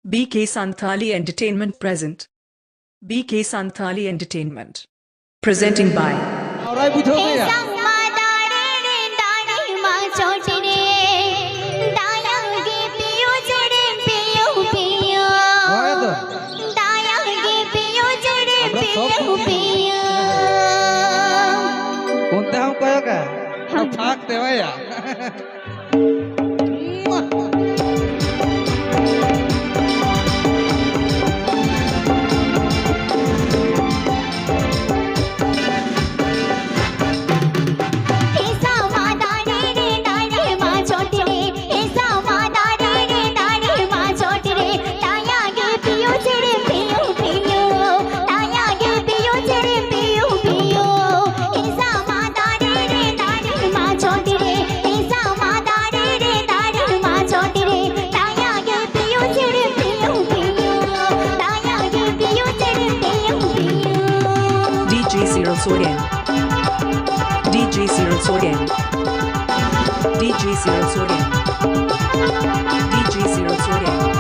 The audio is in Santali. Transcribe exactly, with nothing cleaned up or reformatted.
B K Santhali Entertainment present. B K Santhali Entertainment. Presenting by. ᱚᱨᱟᱭ ᱵᱩᱡᱷᱟᱹᱣ ᱢᱮᱭᱟ᱾ ᱥᱟᱢᱟ ᱫᱟᱨᱮ ᱨᱮ ᱫᱟᱨᱮ ᱢᱟ ᱪᱚᱴ ᱨᱮ, ᱫᱟᱭᱟ ᱜᱮ ᱯᱤᱭᱳ ᱪᱮᱬᱮ ᱯᱤᱭᱳ ᱯᱤᱭᱳ᱾ ᱦᱳᱭ ᱫᱚ᱾ ᱫᱟᱭᱟ ᱜᱮ ᱯᱤᱭᱳ ᱪᱮᱬᱮ ᱟᱫᱚ ᱥᱚᱵ ᱯᱤᱭᱳ ᱠᱚᱜᱮ᱾ ᱯᱤᱭᱳ᱾ ᱚᱱᱛᱮ ᱦᱚᱸᱢ ᱠᱚᱭᱚᱜᱟ᱾ ᱦᱮᱸ᱾ ᱯᱷᱟᱸᱠ ᱛᱮ ᱵᱟᱭᱟ᱾ DJ Zero Soren. DJ Zero Soren. DJ Zero Soren. DJ Zero Soren.